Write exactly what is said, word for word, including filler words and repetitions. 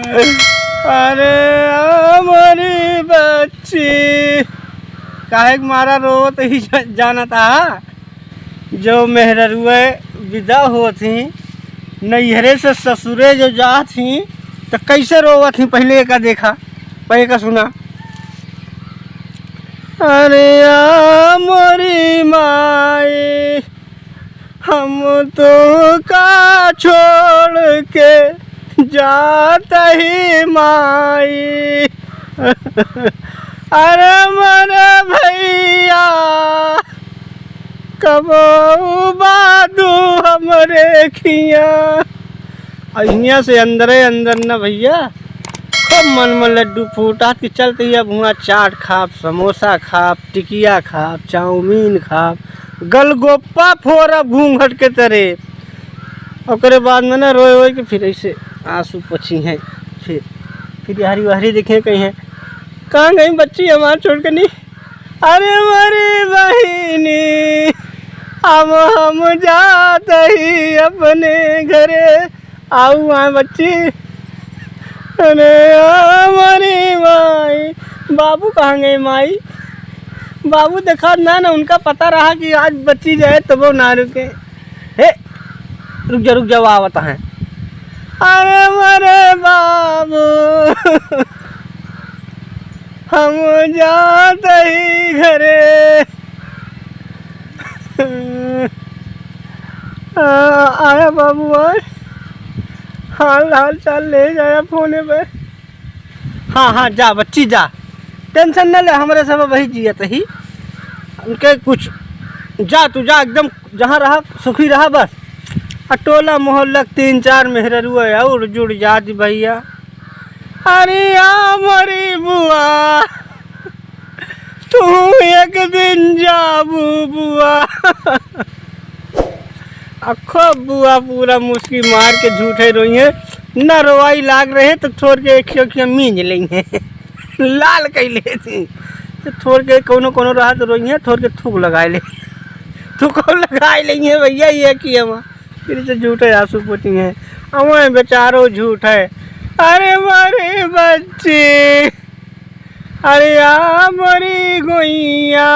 अरे हमरी बच्ची, काहे के मारा रोवत ही जा-, जानत हा? जो मेहररुए विदा होत ही, नैहरे से ससुरे जो जात ही, त कैसे रोवत ही, पहिले एका देखा, पहिले एका सुना। अरे हमरी माई, हम तोहका छोड़ के जात ही माई। अरे मोरे भैया, कबो बादू हमरे खिया। और हियाँ से अंदरे अंदर न भैया, खूब मन में लड्डू फूटा कि चलते ही अब हुआँ चाट खाब, समोसा खाब, टिकिया खाब, चाउमीन खाब, गलगोप्पा फोड़ब घूंघट के तरे। ओकरे बाद में ना रोए रोए के फिर ऐसे आंसू पोछी हैं। फिर फिर यहरी वहरी देखे कहीं हैं, कहाँ गई बच्ची हमार छोड़ के नहीं। अरे मोरी बहिनी, अब हम जात ही अपने घरे। आऊ आए बच्ची। अरे हमरी माई, बाबू कहाँ गए माई? बाबू देखा ना, ना उनका पता रहा कि आज बच्ची जाए तबो ना रुके। हे, रुक जा, रुक जा, आवत हैं। अरे मोरे बाबू, हम जात ही घरे। आ, आया बाबू, आए। हाल, हाल चाल ले जाया फोने पे। हाँ, हाँ, जा बच्ची जा, tension न ले, हमरे सब वही जियत ही। उनके कुछ जा, तू जा, एकदम जहाँ रहा सुखी रहा बस। आ टोला मोहल्ला के तीन चार मेहररुआ और जुड़ जात भैया। अरे हमरी बुआ, तू एक दिन जाबू बुआ। अखो बुआ पूरा मुस्की मार के झूठे रोई है। न रोवाई लाग रहे तो थोड़ के एक खियो खियो मींज लेई है। लाल कैले थी। तो थोड़ के कोनो कोनो रहा तो रोई है, थोड़ के थूक लगाए ले। थूक लगाए लेई है भैया, ये कि हम फिर से झूठे आंसू पोती है। अवे बेचारो झूठ है। अरे मोरे बच्ची, अरे हमरी गोइया।